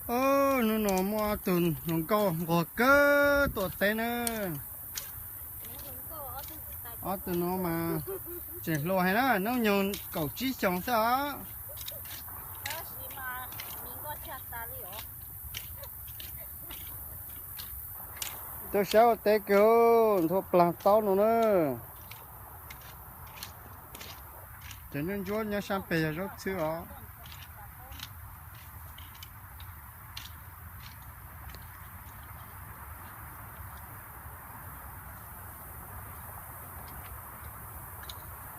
Ub, hnub no muaj ob tug hluas nkauj nquag kawg tuaj teb na. Ob tug no mas tseem hluas heev na, hnub nyoog kaum tsib xyoos xwb os. Rau siab ua teb kawg, nthua plag taub no na. Cov ntsuab ntsuab nyob sab pem yog zaub txhwb os.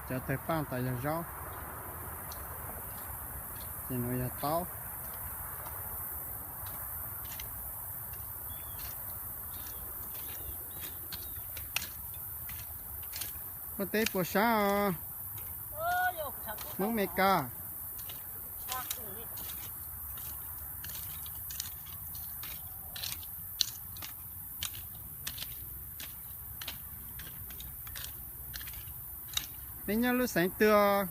Cov tawg paj tas yog zaub, ces no yog taub. Muaj teb puas sab os, Hmoob Mes Kas. Nej nyob lub xeev twg?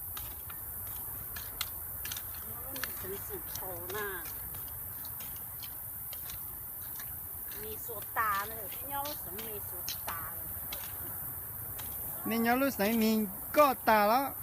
Nej nyob lub xeev Mis Nkoj tas los?